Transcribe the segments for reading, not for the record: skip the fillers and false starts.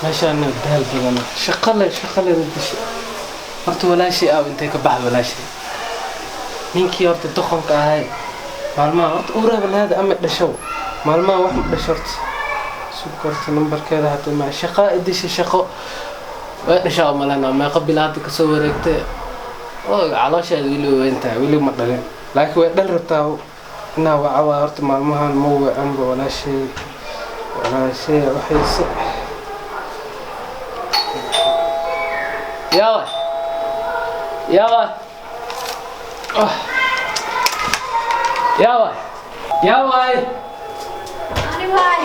Meeshaan daal badan, shaqale shaqaleeda disha. Horta walaashay aaw, intay ka baxda walaashay? Ninkii horta doqonka ahay maalmaha horta uuraaba lahaada ama dhashow, maalmaha wax ma dhasho. Horta sug, horta nambarkeeda hata ma shaqaa i disha. Shaqo way dhashaa umalena, meeqa bila hadda kasoo wareegtay oo caloosheeda weli way weyn tahay, weli ma dhalin, laakiin way dhal rabtaa. Inaa waca waa horta maalmahan ma wacanba walaashay. Walaashay waxayse yawa yawa. Oh. Yawa yawa. Ani waay.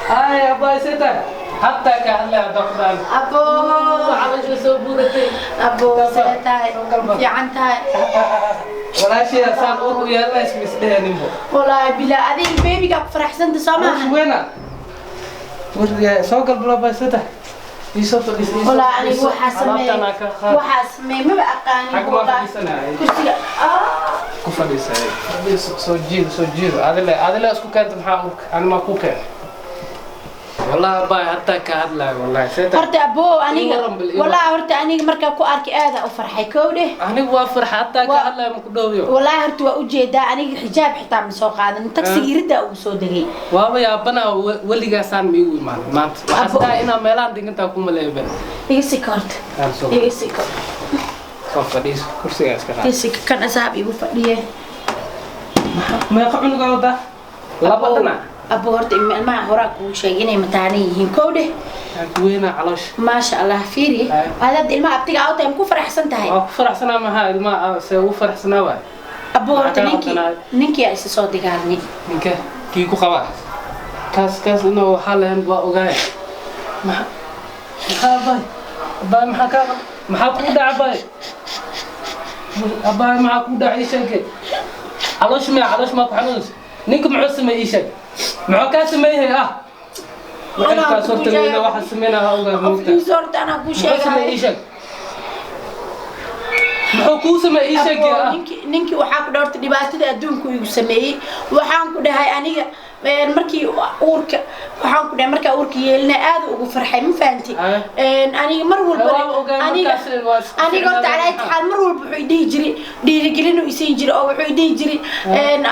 Ay abay, sita hatta ka hadlay hadda ku dhaan. Abo. Caloosha soo buuratay. Abo, see tahay? Fiican tahay? Walaashay saan uur u yeelanays misdheheninbo. Wallaahi bilaa adiga beebiga ku faraxsanta soo maaha. Wena war soo galbalo bay sita iisoo fadhiis. Wallaahi aniga waxaa sameeyey, waxaa sameeyey maba aqaanin. Xagga maa wallaahi. Fadhiisanaya? Kursiga. Ku fadhiisay, fadhiiso, soo jiido, soo jiido. Adile adile isku keenta, maxaa uurka ani maa ku keenay? Wallahi abay hataa ka hadlayo, wallahi sita. Horta abo aniga Ii waran bil, ii waran. Wallaahi horta aniga markaa ku arkay aada u farxay, kowdhe. Anigu waa farxa hataa ka hadlayo, ma ku dhowyo. Wallaahi horta waa ujeedaa, aniga xijaab xitaa ma soo qaadan, tagsiga iriddaa ugu soo degay. Waaba yaabana, weligaasaan ma igu imaan maanta waxaa. Abo. Sidaa inaa meelahan dhigantaa ku maleeyo ben. Iga sika horta. Aan soo Iga sika. Soo fadhiiso, kursigaa iska qaad. Iga sika, kan asaab igu fadhiye. Meeqa cunugaa wadaa? Laba dhanac. Abo, horta ilmaha horaa kuu sheegay inay mataanan yihiin, kowdhe. Weynaa caloosha. Maasha Allah, fiiri. Ay. Hadda ilmaha abtiga aa u tahay, ma ku faraxsan tahay? Waa ku faraxsanaa, maxaa ilmaha see ugu faraxsanaa waay. Abo, horta Maxaa kaa ninkii qabsanaya? Ninkii aa isa soo dagaalnay. Ninka kii ku qabaa kaas, kaas inuu waxaa lahayn waa ogaay. Maxaa maxaa abay, abay maxaa kaa qab, maxaa kugu dhaca abay? Abay, maxaa kugu dhaca? Ii sheege, caloosh miya? Caloosh maa ku xanuunaysa? Ninka muxuu sameeyey? Ii sheeg, muxuu kaa sameeyey? Ah, waxay kaas horta nina waxa sameynaa waa ogaa moogta. Qofkiisa horta anaa kuu Muxuu sameeyey? Ii sheegaya. sheeg, muxuu kuu sameeyey? Ii sheeg. Abo, ah. Ninkii waxaa ku dhahay horta dhibaatada adduunku igu sameeyey. Waxaan ku dhahay aniga markii uurka, waxaan ku dhahay markaa uurka yeelinay aad ugu farxay, ma fahanti? Ay. Aniga mar walba Waa ogaay aniga markaas waa isku aniga horta ficnaadeen. Calaa taxaal mar walba wuxuu i dhihi jiray dhiirigelin uu isiin jiray oo wuxuu i dhihi jiray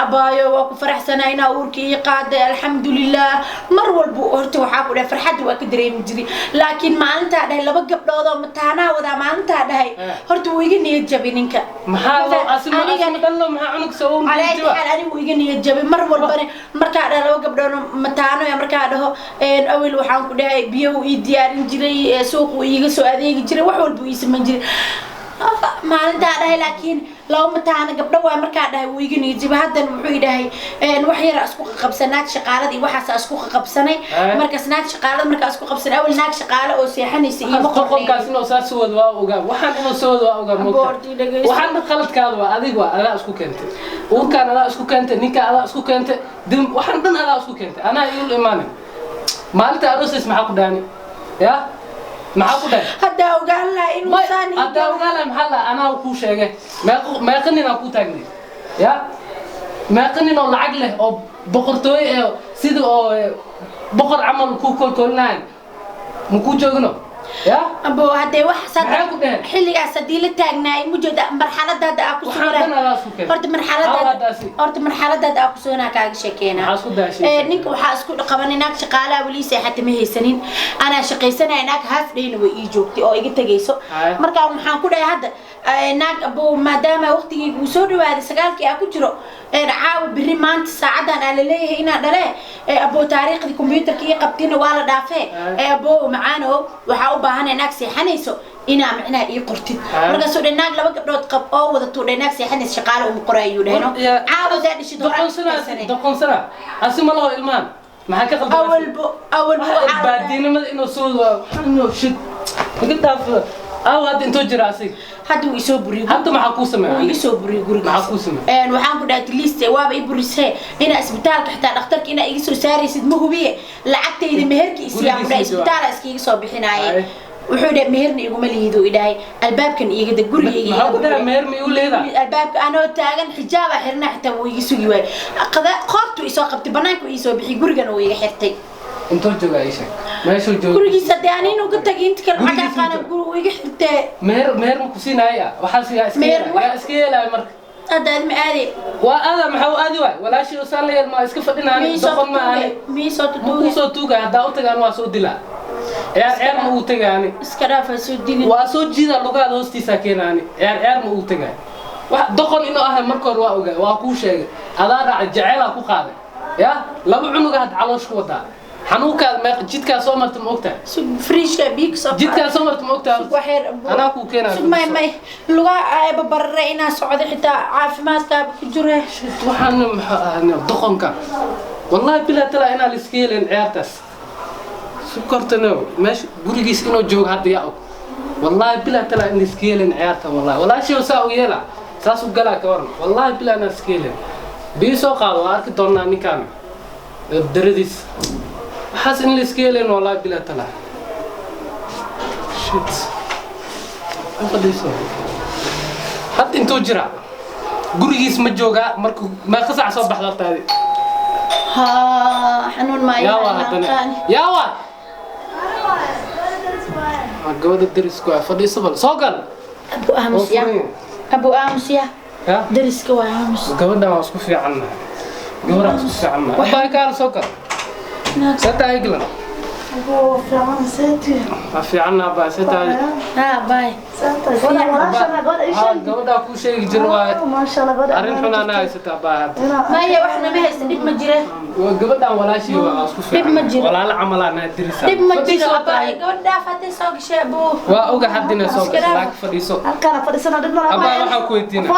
abaayo, waa ku faraxsanaa inaa uurka ii qaaday, alxamdulilah. Mar walba horta waxaa ku dhahay farxadda waa ka dareemi jiray, laakiin maalintaa dhahay laba gabdhood oo mataanaha wadaa, maalintaa dhahay horta wuu iga niyad jabay ninka. Maxaa loo asima Aniga- asima dhallo, maxaa cunug soo uun? Calaa taxaal anigu iga niyad jabay mar walbana markaa dhaha laba gabdhood oo mataano eh, markaa dhaho awel waxaan ku dhahay biyahu ii diyaarin jiray, suuqu iiga soo adeegi jiray, wax walba ii samayn jiray. Maalintaa dhahay laakiin laba mataano gabdho waay markaa dhahay wuu iga niyad jabay. Haddana wuxuu i dhahay wax yara isku qaqabsan, naag shaqaalada iyo waxaas isku qaqabsanay. Markaas naag shaqaalada markaa isku qabsanay, awel naag shaqaale oo seexanaysa iima qornayn. Qolkaas inuu saa soo wado waa ogaa, waxaan inuu soo wado waa ogaa moogta. Boordi dhageyso. Waxaan qaladkaada waa adiga, waa adaa isku keentay uurkaan, adaa isku keentay ninka, adaa isku keentay dim, waxaan dhan adaa isku keentay. Anaa iil imaanin maalinta aroosays, maxaa ku dhahani ya, maxaa ku dhahay? Haddaa ogaan lahaa inuu May saan ii haddaa galo. Ogaa lahay maxaa lahaa? Anaa kuu sheegay meeqa meeqa nin aa kuu taagnay ya, meeqa nin oo lacag leh oo boqortooyo eh, sida oo boqor camal kuu kolkolinayan ma kuu joogino ya? Abo, haddee wax Maxay ku dhaheen? Xilligaas haddii la taagnaay mujeeda marxaladda hadda aa ku Waxaan sugnaa dhan adaa isku keenay. Horta marxaladda Aa, haddaasi. Horta marxaladda hadda aa ku sugnaa kaaga sheekeynaa. Maxaa isku daashay? Ninka waxaa isku qabanay naag shaqaalaha weli seexata ma haysanin, anaa shaqaysanaya, naag half dayna way ii joogtay oo iga tegayso. Haya. Marka waxaan ku dhahay hadda naag abo, maadaama waqtigii uu soo dhawaaday sagaalkii aa ku jiro caawa biri maanta saacadan aa laleeyahay inaa dhale, abo taariikhdii kombiyuutarka ii qabtina waa la dhaafee. Haya. Abo macaano, waxaa u baahanay naag seexanayso inaa micnaha ii qortid. Haya. Markaasuu dhahay naag laba gabdhood qab oo wadatuu dhahay naag seexanaysa shaqaale uma qoraayuu dhahay no. Caawa daa dhishid horaa Doqonsana. shaqaysanay. Doqonsana asi ma laho ilmaan, maxaa ka qaldan? Awalbo awalbo waxaa la dhahay- Baadiinimada inuu soo wado, inuu shid iga dhaaf. Aaw hadda intoo jira asiga? Hadda wuu isoo buriyey. Hadda maxaa kuu sameeya? Wuu iga soo buriyey gurigiisa. Maxaa kuu sameeyey? Waxaan ku dhahay at least waaba i burisee, inaa isbitaalka xitaa dhakhtarka inaa iga soo saaraysid ma hubiye, lacagtayda meherka isiyaa ku dhahay. Gurigiisa jooga. Isbitaala iskiiga soo bixinaaye. Ay. Wuxuu dhahay meherna iguma lihido, idhahay albaabkan iiga deg gurigayga. Maxaa ku dhahay meher ma igu leedahay? Albaabka anoo taagan xijaaba xirna xitaa wuu iga sugi waayey, qoortuu isoo qabtay, banaanka uu isoo bixiyey, gurigana wuu iga xirtay. Intoo jooga ii sheeg. Meeshuu joogo. Gurigiisa dee ani inuu ka tagay inta kale Gurigiisa lacag qaana intuu- gurigu iga xirtee. Meher meher ma ku siinaaya? Waxaas yaa iska Meher yeelaya, wax- yaa iska yeelaya marka. Hadda aad ma aade. Waa aada, maxaa u aadi waay? Walaashii usaan la yeel, maa iska fadhinaani? Miisoo Doqon ma tutuuge ani. miisoo Ma kuu tutuuge. soo tuugaya? Haddaa u tagaan waa soo dilaa. Ciyaar ciyaar ma ugu tagaani. Iska dhaaf, ha soo dilin. Waa soo jiida, lugaada hoostiisaa keenaani. Ciyaar ciyaar ma ugu tagay. Wax doqon inuu ahay marka hore waa ogaa, waa kuu sheegay. Adaa raacay, jeceelaa ku qaaday. Ya laba cunuga had caloosh ku wadaa. Xanuunkaad meeq jidkaa soo marta ma ogtahay? Sug, friishka biyo kasoo qaad. Jidkaa soo marta ma ogtahay? Sug waxyar. Anaa kuu keenaa. Sug, may may, lugaha ayba barare inaa socdo xitaa caafimaadkaaba ku jire. Waxaan maxaa ahaa doqonka? Wallahi bilaa talaa inaa la iska yeelin ciyaartaas. Sukortana meesha gurigiis inuu joogo hadda yaa og. Wallahi bilaa talaa in la iska yeelin ciyaartan, wallahi. Walaashay saa u yeela. Saas u galaa ka waran. Wallahi bilaa inaan iska yeelin. Biyo soo qaado, waa arki doonaa ninkaan. Daradiis. Waxaas in la iska yeelin, wallahi bilaa talaa. Shit. Ma fadhiiso. Hadda intuu jiraa? Gurigiis ma joogaa markuu meeqa saac soo baxda hortaadi? Haa, xanuun maa. Yaa waa haddana. Yaa waa. Waa gabadha derisku ah, fadhiiso bal. Soo gal. Abu aamus ya. Oo furan. Abu aamus ya. Ya? Dariska waa aamus. Gabadhan waa isku fiicannahay. Gabadhaan isku fiicannahay. Abbaay kaala soo gal. Sata England. Waa fiicannahay abbaay, sata. Haa, baay. Haa, gabadhaa kuu sheegi jiro waa arrin xun anaa haysata abbaay hadda. Maya, wax nama haysta, dhib ma jire. Waa gabadhan walaashii, waa isku Dhib ma fiicannahay. jiro. Walaalo camal anaa dirisa. Dhib ma jiro. Fadhiiso abbaay abbaay. Gabadh dhaaf hadday soo gashay abu. Waa oga haddina soo gashay, laakiin fadhiiso. Abbaay waxaan ku weydiinaa.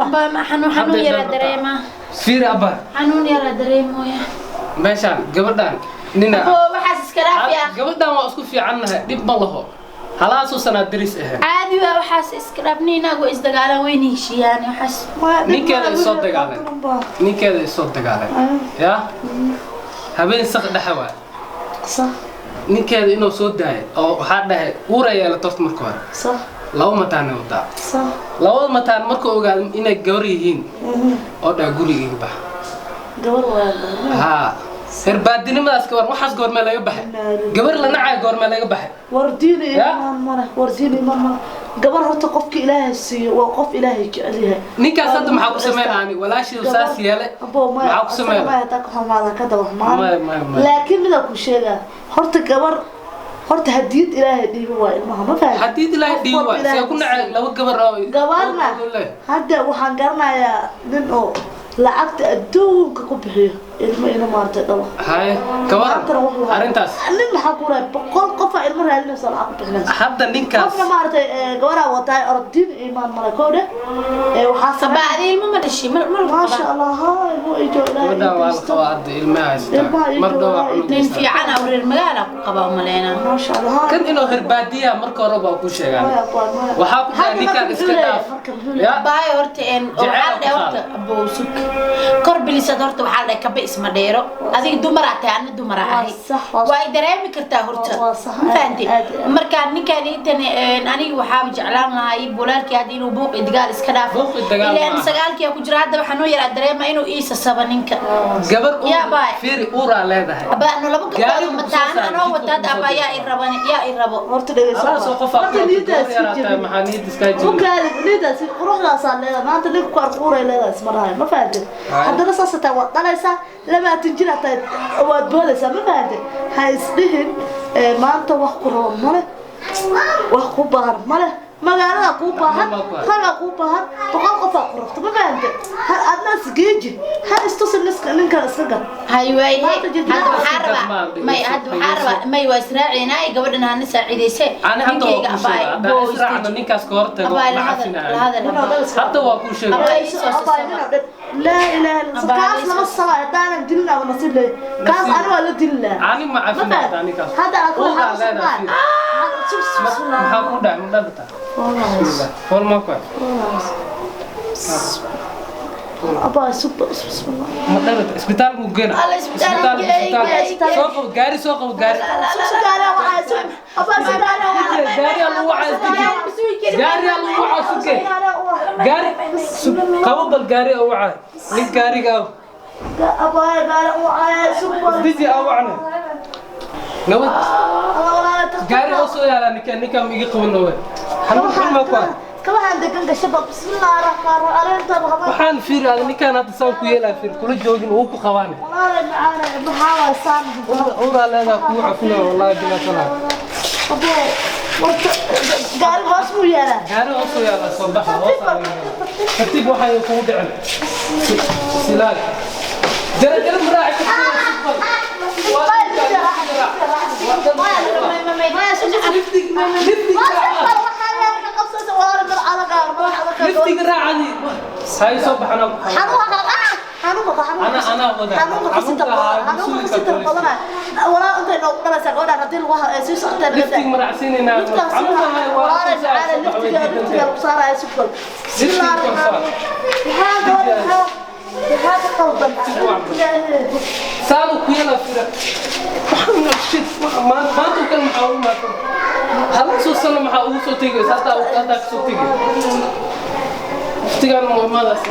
Abbaay, ma xanuun xanuun Hadday yaraa dhan dareemaa. Fiiri abbaay. Xanuun yaraa dareemooya. Meeshaan gabadhan nina Abo, waxaas iska dhaaf yaa. Gabadhan waa isku fiicannahay, dhib ma laho. Halaasuu sanaa deris ahayn. Caadi waa, waxaas iska dhaaf, ninaagu way isdagaalaan, wayna heshiiyaan waxaas. Ninkeeda isoo dagaaleen. Ninkeeda isoo dagaaleen. Ya habeen saq dhexe waay. Ninkeeda inuu soo daayay oo waxaa dhahay uura yeelata horta marka hore. Laba mataana wadaa. Labada mataan markuu ogaado inay gabar yihiin oo dhaha guriga iga bax. Haa, herbaadinimadaas gabar, waxaas goormee laga baxay? Gabar la nacay goormee laga baxay? Wardiina. Ya? Imaan male, wardiina imaan male. Gabar horta qofka Ilaahay siiyo waa qof Ilaahay jecel yahay. Ninkaas hadda maxaa ku sameynaa? Walaashii saas yeelay. Abo, maya. Maxaa ku sameynaa? Maya, taa ka xumaada ka daba xumaada. Maya, maya, maya. Laakiin mida ku sheegaa horta, gabar horta hadiyad Ilaahay dhiibi waa ilmaha, ma fahamtid? Hadii Ilaahay Qof dhiibi walba waay see Ilaahay ku nacay laba gabar oo gabarna oo leh. Hadda waxaan garanayaa nin oo lacagta adduunka ku bixiyo ilmo inuu maartay dhalo. Haye, ka waran Maantana wuxuu hayaa- arrintaas? Nin maxaa ku raay, 100 qof aa ilmo raadinaysa, lacag ku bixinaysa. Hadda ninkaas Qofna maaragtay gabaraa wataay orodiin iimaan male kowdhe waxaa Abba, samey. adi ilmo ma dhashi ma ma lagu Maasha qabaa? Allah, haa, ilmo ijo Ilaahay gabadhan waa la ii qabaa hadda, ilmaha haystaa. Ilmaha ii Mar dhow waa joogaa, ii cunug Nin haystaa. fiican ah oo reer magaala ku qabaa umaleynaa. Maasha Allah, haa. Kan inuu herbaadiya marka hore baa ku sheegaan. Maya, waa, maya. Waxaa ku dhahay Hadda ninkaan marka iska muxuu leeyahay? dhaaf. Marka muxuu leeyahay? Ya Baay horta een oo Jacayl waxaa la dhahay ku horta abow sug kor bilisad horta waxaa la dhahay kaba isma dheero. Adiga dumaraa tahay, anna dumaraa Waa ahay. sax, waa Waa ay dareemi kartaa horta. Waa sax, Ma fahantay? aad, aad. Marka ninkaan intan aniga waxaaba jeclaan lahaa iyo bulaalkii hadda inuu buuq iyo dagaal iska dhaafo. Buuq iyo dagaal Ilaan maaha. sagaalkii ku jira hadda, waxaa noo yaraa dareema inuu iisa saba ninka. Gabar uur Yaa baay. fiiri, uuraa leedahay. Abba, ano laba Gaariga gabdhood ku soo mataana saaray, anoo jidka wata hadda ku soo abba yaa i raban yaa i rabo. Horta dhegeyso. Halaasoo qof aa ku Horta rabto, niyadaas gabar yaraa tahay, jebin. maxaa niyad iskaa jebin? Bukaali niyadaasi quruxdaasaa leedahay. Maanta ninka ku arko uuray leedahay isma dhahayo, ma fahanteen? Haye. Haddana saas hataa waad dhalaysaa, 20 jir hataa waad boodaysaa, ma fahanteen? Ha isdhihin maanta wax ku rabo male, wax ku baahan male, magaalada kuu baahan, Ma ku hayo. ragaa kuu baahan, 100 qofaa ku rabto, ma fahanteen? Ha adna isgeeji, ha istusin ninkan iska gad. Hay waaye. Maanta jirta. Hadda waxaa rabaa Maal may hadda waxaa rabaa may waa israaciinay gabadhan hana saacidayse. Ani hadda waa kuu sheega, haddaan israacno ninkaas ka hortago Abaa ma la hadal cafinaayo. la hadal abaa. Hadda waa kuu sheega. Abaa ii soo sasaba. Laa ilaaha illa Abaa kaas ii lama soo- sabaa haddaanan dilin ama nasiib leeyahay kaas Nasiib. ani waa la dili lahaa. Ani ma cafinayo hataa ninkaas. Hadda aad Uuraa leedahay, fiiri. Maxaa ku dhacay? Ma dhalataa? Bismillah. Fool ma ku hay? Abaa sub bismillah. Ma dhalata? Isbitaal muu geynaa? Alla, isbitaal geey, Isbitaal. geey, geey. Soo qabo gaari, soo qabo gaari. Abaa sugaale waxaa. Gaari aa lagu wacaa, isdeji. Gaari aa lagu wacaa, suge. Gaari qabo bal, gaari aa wacaa. Nin gaariga ah. Abaa gaale waxaa sub. Isdeji aa wacna. Nabad. Alla walaala taqta. Gaari oo soo yaalaa ninkaan, ninkaan ma iga qaban waay. Xanuun xun maa ku ah. Kabahan degan gasho ba, bismillaahi raxmaani raxiim, arrinta waxba. Waxaan fiiri ada ninkaan hadda saan ku yeelaa, fiir kula joogin uu ku qabaane. Walaala macaana, maxaa waay saan? Uraa leedaa kuu cafina, wallaahi bilaa talaa. Abo, warta gaari hoos muu yaalaa? Gaari oo soo yaalaa, soo baxa hoos aa laga yaabaa. Tartiib, waxay kugu dhicin. Silaal. Jara jara maraaci liftiga raacadi. Hay soo baxana ku qaban. Ana wada. Liftiga maraacsiinaynaa. Xanuunka haya waa saanu ku yeelaa fira. Waxaan shit, maanta maanta oo kale maxaa ugu maatan? Hal soo sano maxaa ugu soo tegaysa? Haddaa haddaa kasoo tegay. Waqtigaan muhiimadaasi.